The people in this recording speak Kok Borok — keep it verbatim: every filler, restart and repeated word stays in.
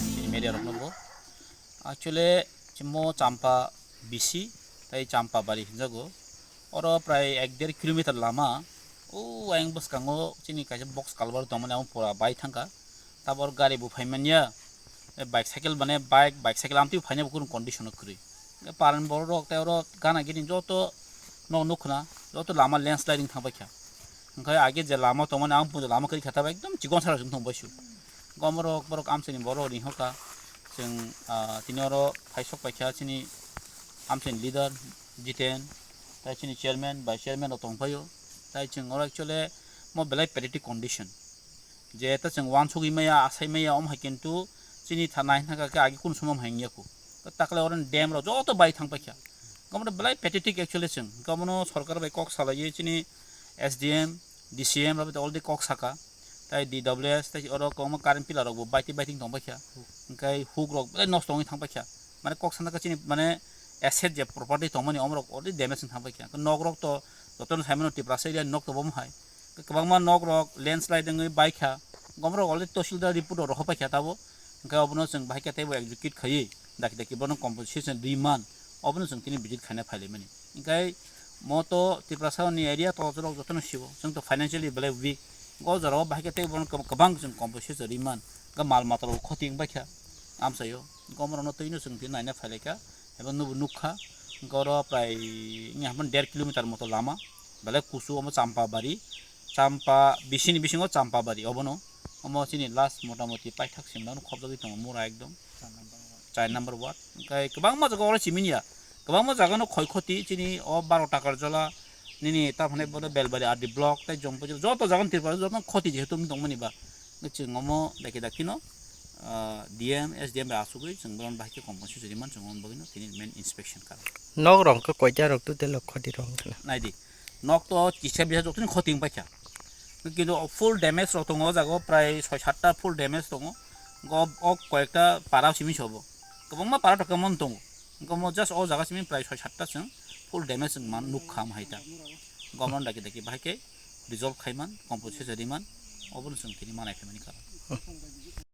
Chini media rokno bo. Actually, chimo Champa bisi, tai Champa bari hinjago. Oro prai ek der kilometer lama, o ayang bwskango chini kaisa box culvert tongmani, amo pura bai thangkha. Tabor gari bo phaimanya, e bike cycle mane bike, bike cycle amtwi phaina bo kunu condition o kwrwi. E paran borok rok tai oro gana gini joto no nukna, joto lama landsliding thangbaikha. Hwnkhe age je lama tongmani ang puja lama kwrwi kha, tabuk ekdom chikon sara wng tong baisu. Gomorok borok amchaini borok ni hoka chwng, ah, tini oro phaisok paikha chini amchaini leader Jiten, tai chini chairman, vice chairman rok tongphaio. Tai chwng oro actually mo belai pathetic condition. Je ta chwng uansugwi maya, asai maya, omo hai kintu chini thanai hwnka khe agi kun sumom hai wngya khu. Takle oro dam rok joto bai thang paikha. Gomorok belai pathetic actually chwng. Gomorok sorkar bai kok salaiwi chini S D M, D C M rok already kok saka. Tai D W S, tai oro kwbangma current pillar rok bo baiti baiti tong paikha. Hwnkhe huk rok belai nosto wngwi thang paikha. Mane kok sana khe chini mane asset je property tongmani omorok already damage wng thang paikha. Nok rok to jotono saimano Tiprasa area nok to bomo hai. Kwbangma nok rok landslide wngwi baikha. Gomorok already tahsildar report rok rohor paikha tabo. Hwnkhe obono chwng bahai khe teibo execute khaiwi daki daki bono compensation rwi man. Obono chwng tini visit khaina phailaimani. Hwnkhe mo to Tiprasa ni area to rok jotono sibo. Chwng to financially belai weak. O jorao bahai khe teibo bono kwb-, kwbang chwng compensation rwi man. Hwnkhe mal mata rok khoti wng baikha. Amchaio. Hwnkhe omorokno twino chwng tini naina phailaikha. Ebo nubo nukha. Hwnkhe oro prai wngya hwnba der kilometer moto lama. Belai kusu omo Champa bari. Champa bisini bisingo Champa bari obono. Omo chini last motamoti paithak simlano khobjagwi tongo mura ekdom. Char number ward. Hwnkhe kwbangma jaga oro chimini ya. Kwbangma jaga no khoi khoti chini o baro takar jola nini ta phane bodo Belbari R D block tai Jompui joto jaga no Tripura joto khoti jehetu wng tongmani ba. Chwng omo dakhe dakhe no, ah, D M, S D M bai asugwi chwng bono bahai khe compensation rwi man chwng omo bagwi no tini main inspection kha. Nok rok khe koita rok total o khoti rok wng khana? Naidi. Nok to kisa bisa joto ni khoti wng paikha. Kintu o full damage rok tongo, o jaga o prai soi satta full damage tongo. Go, o koyekta para simi sobo. Kwbangma para to kwbangma tongo. Hwnkhe omo just o jaga simi prai soi satta chwng full damage wng man nukha omo hai ta. Hwnkhe omo daki daki bahai khe resolve khai man, compensation rwi man, obono chwng tini manai phaimani karon.